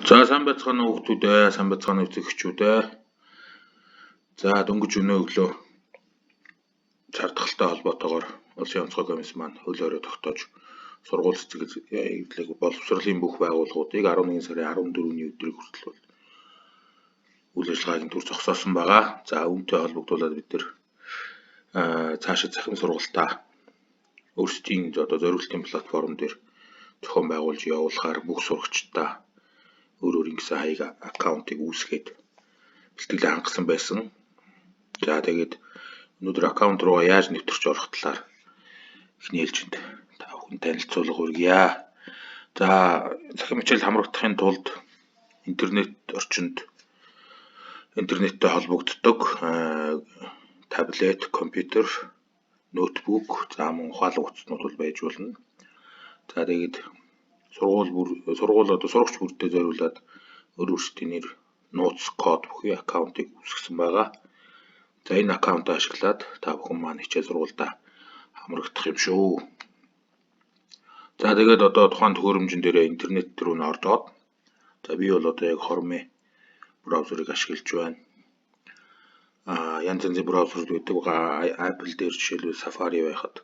За, сайн байцгаана уу, хүүхдүүд ээ, сайн байцгаана уу, эцэг ээ. За, дөнгөж өнөө өглөө цар тахалтай холбоотойгоор Улсын онцгой комисс маань хөл хорой тогтоож сургууль цэцэг эвлэг боловсролын бүх байгууллагуудыг 11 сарын 14-ний өдрийг хүртэл бол үйл ажиллагааг түр зогсоосон байгаа. За, үүнтэй холбогдуулаад бид нар цаашид цахим сургалтаа өөрсдийн одоо зориултын платформ дээр зохион байгуулж явуулахаар бүх сурагчдаа өөр өөр гэсэн хаяг аккаунтыг үүсгээд бэлтгэлээ хангасан байсан. За, тэгээд өнөөдөр аккаунт руугаа яаж нэвтэрч орох талаар эхний ээлжинд та бүхэн танилцуулга хүргье. За, цахим хичээл хамрагдахын тулд интернет орчинд интернеттэй холбогддог таблет, компьютер, ноутбук, за мөн ухаалаг утаснууд бол байж болно. За, тэгээд сургууль бүр сургууль одоо сурагч бүртээ зориулаад өөр өөрсдийн нэр, нууц код бүхий аккаунтыг үүсгэсэн байгаа. За, энэ аккаунтаа ашиглаад та бүхэн маань хичээл сургуульдаа хамрагдах юм шүү. За, тэгээд одоо тухайн төхөөрөмжөн дээрээ интернет рүү н ордоод, за, би бол одоо яг Chrome браузерыг ашиглаж байна. Янз янзын браузерууд байдаг. Apple дээр жишээлбэл Safari байхад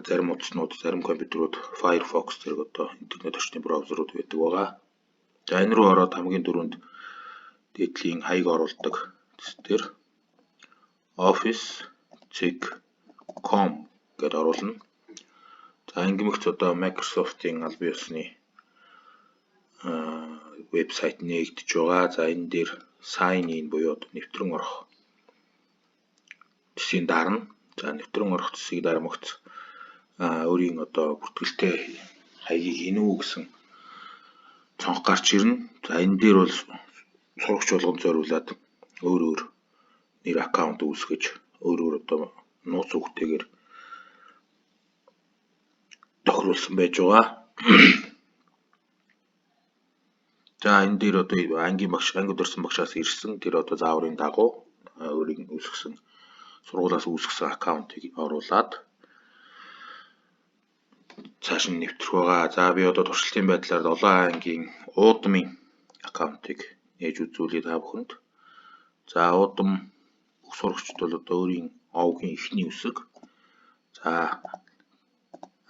зарим утаснууд, зарим компьютерууд Firefox зэрэг одоо интернет орчны браузерууд байдаг байгаа. За, энэ рүү ороод хамгийн түрүүнд дээд талын хаяг оруулдаг дээр office.com гэдээ оруулна. За, ингэмэгц одоо Microsoft-ийн албан ёсны вебсайт нээгдэж байгаа. За, энэ дээр sign in буюу одоо нэвтрэн орох цэсийг дарна. За, нэвтрэн орох цэсийг дармагц өөрийн одоо бүртгэлтэй хаягийг хийнэ үү гэсэн цонх гарч ирнэ. За, энэ дээр бол сурагч болгонд зориулаад өөр өөр нэр аккаунт үүсгэж, өөр өөр одоо нууц үгтэйгээр тохируулсан байж байгаа. За, энэ дээр одоо ангийн багш, анги удирсан багшаас ирсэн тэр одоо зааврын дагуу өөрийн үүсгэсэн, сургуулиас үүсгэсэн аккаунтыг оруулаад цааш нь нэвтрэх байгаа. За, би одоо туршилтын байдлаар 7 ангийн уудмын аккаунтыг нээж үзүүлье та бүхэнд. За, удам бүх сурагчид бол одоо өөрийн овгийн эхний үсэг, за,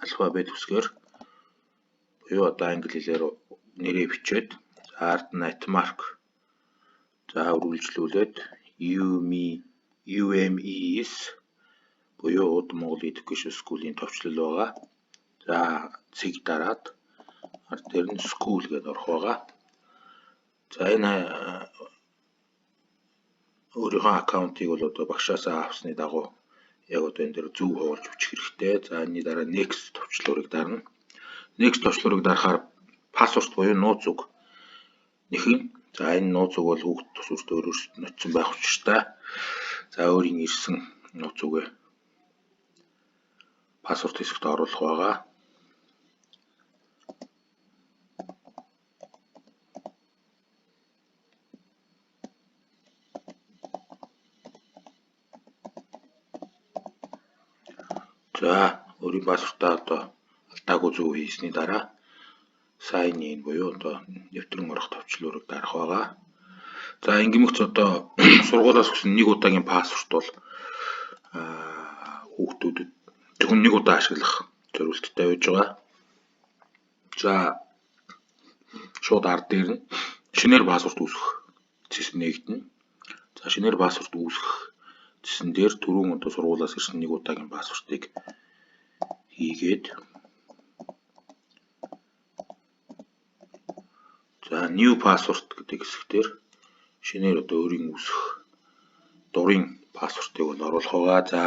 алфабет үсгээр буюу одоо англи хэлээр нэрээ бичээд, за, ард нь at mark, за, үргэлжлүүлээд UME UMES буюу Уд Монгол Education School-ийн товчлол байгаа. За, цэг дараад ард дээр нь school гэдээ орох байгаа. За, энэ өөрийнхөө аккаунтыг бол одоо багшаасаа авсны дагуу яг одоо энэ дээр зөв хуулж бичих хэрэгтэй. За, энэний дараа next товчлуурыг дарна. Next товчлуурыг дарахаар password буюу нууц үг нэхнэ. За, энэ нууц үг бол хүүхэд тус өөртөө өөр өөрсдөд нотсон байх учиртай. За, өөрийн ирсэн нууц үгээ password хэсэгт оруулах байгаа. За, өөрийн password аа одоо алдаагүй зөв хийсний дараа sign in буюу одоо нэвтрэн орох товчлуурыг дарах байгаа. За, ингэмэгц одоо сургуулиас өгсөн нэг удаагийн password бол хүүхдүүдэд зөвхөн нэг удаа ашиглах зориулттай байж байгаа. За, шууд ард дээр нь шинээр password үүсгэх цэс нээгдэнэ. За, шинээр password үүсгэх цэсэн дээр түрүүн одоо сургуулиас ирсэн нэг удаагийн password ыг хийгээд, за, new password гэдэг хэсгээр шинээр одоо өөрийн үүсгэх дурын password ыг бол оруулах байгаа. За,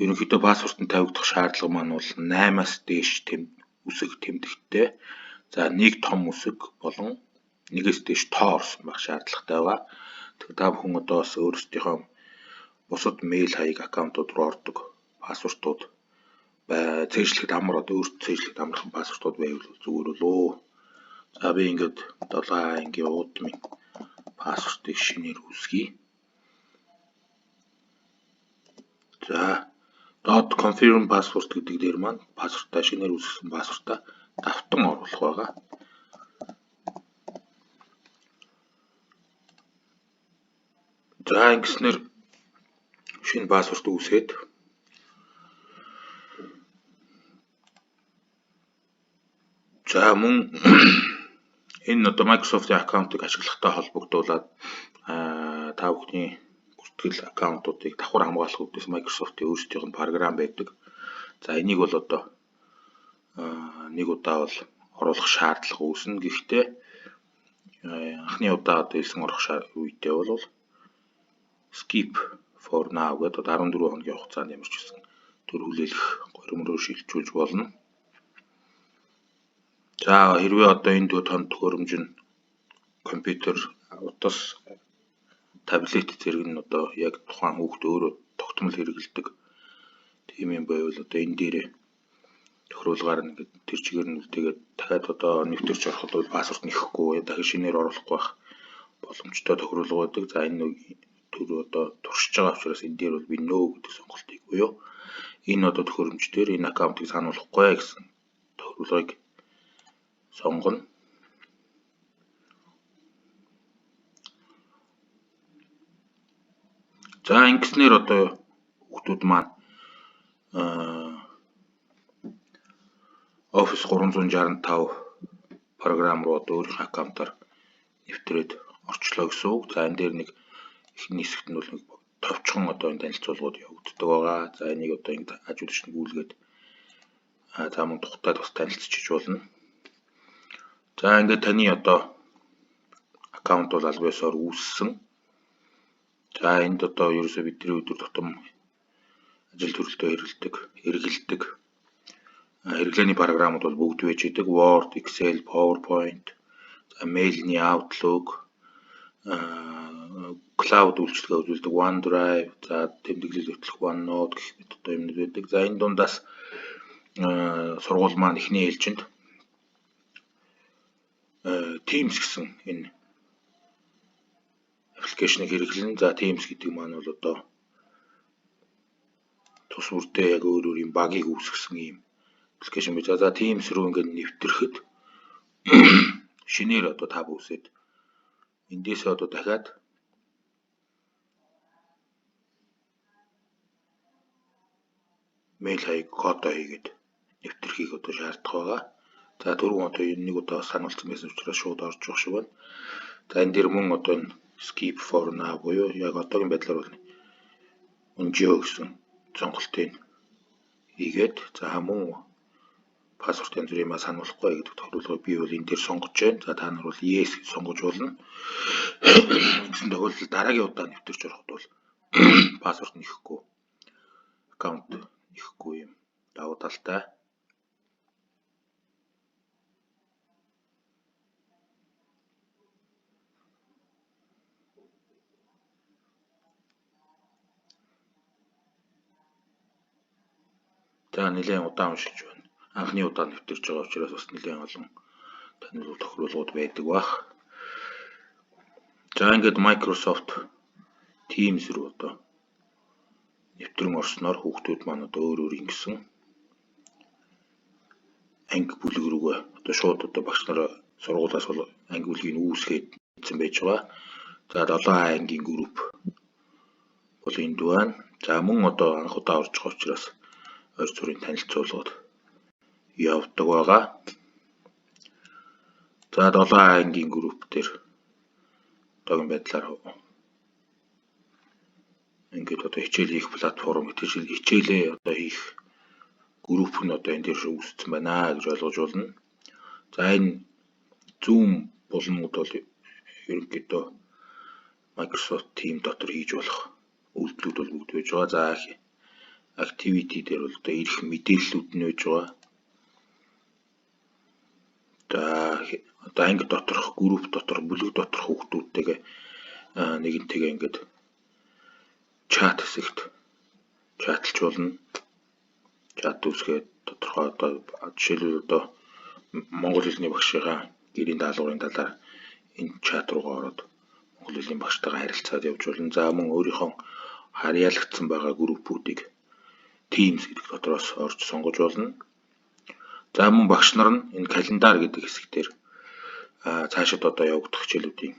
ерөнхийдөө password нь тавигдах шаардлага маань бол 8-аас дээш тэм үсэг тэмдэгттэй. За, нэг том үсэг болон нэгээс дээш тоо орсон байх шаардлагатай байгаа. Тэгэхээр та бүхэн одоо бас өөрсдийнхөө бусад мэйл хаяг аккаунтууд руу ордог password ууд бай цээжлэхэд амар, одоо өөрт цээжлэхэд амархан password ууд байвал зүгээр болоо. За, би ингээд 7 ангийн уудмын password ыг шинээр үүсгэе. За, доод confirm password гэдэг дээр маань password аа, шинээр үүсгэсэн password аа давтан оруулах байгаа. За, ингэснээр шинэ password үүсгээд, за, мөн энэ одоо Microsoft-ийн аккаунтыг ашиглахтай холбогдуулаад та бүхний бүртгэл аккаунтуудыг давхар хамгаалах үүднээс Microsoft-ийн өөрсдийнх нь програм байдаг. За, энийг бол одоо нэг удаа бол оруулах шаардлага үүснэ. Гэхдээ анхны удаа одоо элсэн орох үедээ бол skip for now гэдэг 14 хоногийн хугацаанд ямар ч гэсэн төр хүлээлгэх горим руу шилжүүлж болно. За, хэрвээ одоо энэ тон төхөөрөмж нь компьютер, утас, таблет зэрэг нь одоо яг тухайн хүүхэд өөрөө тогтмол хэрэглэдэг тийм юм байвал одоо энэ дээрээ тохируулгаар ингээд тэр чигээр нь үлдээгээд дахиад одоо нэвтэрч ороход бол password нэхэхгүй, дахин шинээр оруулахгүй байх боломжтой тохируулга байдаг. За, энэ төр одоо туршиж байгаа учраас энэ дээр бол би no гэдэг сонголтыг буюу энэ одоо төхөөрөмж дээр энэ аккаунтыг сануулахгүй гэсэн тохируулгыг сонгоно. За, ингэснээр одоо хүүхдүүд маань Office 365 програм руу одоо өөрийнхөө аккаунтаар нэвтрээд орчлоо гэсэн үг. За, энэ дээр нэг эхний хэсэгт нь бол нэг товчхон одоо энэ танилцуулгууд явагддаг байгаа. За, энийг одоо ингэ хажууд нь гүйлгээд, за, мөн тухтаад бас танилцчих болно. За, ингээд таны одоо аккаунт бол аль биесоор үүссэн. За, энд одоо ерөөсөө бидний өдөр тутам ажил төрөлтөө хэрэглэдэг хэрэглээний програмууд бол бүгд байж идэг. Word, Excel, PowerPoint, за, mail-ний Outlook, cloud үйлчилгээ үзүүлдэг OneDrive, за, тэмдэглэл хөтлөх OneNote гэх мэт одоо юмнууд байдаг. За, энэ дундаас сургууль маань эхний ээлжинд Teams гэсэн энэ application ийг хэрэглэнэ. За, Teams гэдэг маань бол одоо тус бүрдээ яг өөр өөр юм багийг үүсгэсэн ийм application байж. За, Teams руу ингээд нэвтрэхэд шинээр одоо tab үүсээд эндээсээ одоо дахиад mail хаяг, кодоо хийгээд нэвтрэхийг одоо шаардах байгаа. За, түрүүн одоо энэ нэг удаа сануулсан байсан учраас шууд орж байгаа шиг байна. За, энэ дээр мөн одоо энэ skip for now буюу яг одоогийн байдлаар бол өнжиё гэсэн сонголтыг хийгээд, за, мөн password янз бүрийн юмаа сануулахгүй гэдэг тохируулгыг би бол энэ дээр сонгож байна. За, та нар бол yes гэж сонгож болно. Ингэсэн тохиолдолд дараагийн удаа нэвтэрч ороход бол password нэхэхгүй, аккаунт нэхэхгүй юм давуу талтай. За, нэлээн удаан уншиж байна. Анхны удаа нэвтэрч байгаа учраас бас нэлээн олон таниулах тохируулгууд байдаг бах. За, ингээд Microsoft Teams руу одоо нэвтрэн орсноор хүүхдүүд маань одоо өөр өөр ингэсэн анги бүлэг рүүгээ одоо шууд одоо багш нар сургуулиас бол анги бүлгийг үүсгээд ийдсэн байж байгаа. За, 7 ангийн групп бол энд байна. За, мөн одоо анх удаа орж байгаа учраас ойр зүрийн танилцуулгад явдаг байгаа. За, 7 ангийн групп дээр одоогийн байдлаар ингээд одоо хичээл хийх платформ, хичээлээ одоо хийх групп нь одоо энэ дээр үүссэн байна гэж ойлгож байна. За, энэ Zoom булмууд бол ерөнхийдөө Microsoft Team дотор хийж болох үйлдэлүүд бол бүгд байж байгаа. За, activity дээр бол одоо ирэх мэдээллүүд нь байж байгаа. За, одоо анги доторх, групп доторх, бүлэг доторх хүүхдүүдтэйгээ нэгэнтэйгээ ингээд чат хэсэгт чатлж болно. Чат үүсгээд тодорхой одоо жишээлбэл одоо монгол хэлний багшийнхаа гэрийн даалгаврын талаар энэ чат руугаа ороод монгол хэлний багштайгаа харилцаад явж болно. За, мөн өөрийнхөө харьяалагдсан байгаа группүүдийг Teams гэдэг дотроос орж сонгож болно. За, мөн багш нар нь энэ calendar гэдэг хэсэг дээр цаашид одоо явагдах хичээлүүдийн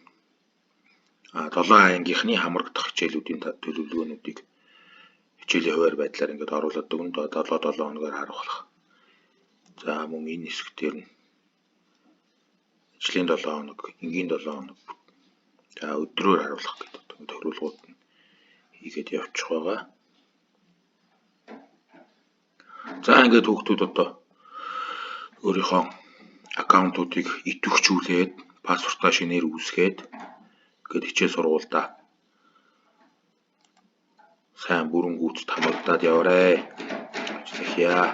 7 ангийнхны хамрагдах хичээлүүдийн төлөвлөгөөнүүдийг хичээлийн хуваар байдлаар ингээд оруулаад өгнө. 7 7 хоногоор харуулах. За, мөн энэ хэсэг дээр нь ажлын 7 хоног, энгийн 7 хоног, за, өдрөөр харуулах гэдэг тохируулгууд нь хийгээд явчих байгаа. За, ингээд хүүхдүүд одоо өөрийнхөө account уудыг идэвхжүүлээд, password аа шинээр үүсгээд, ингээд хичээл сургуульдаа сайн бүрэн гүйцэд хамрагдаад яваарай. Ажиллая.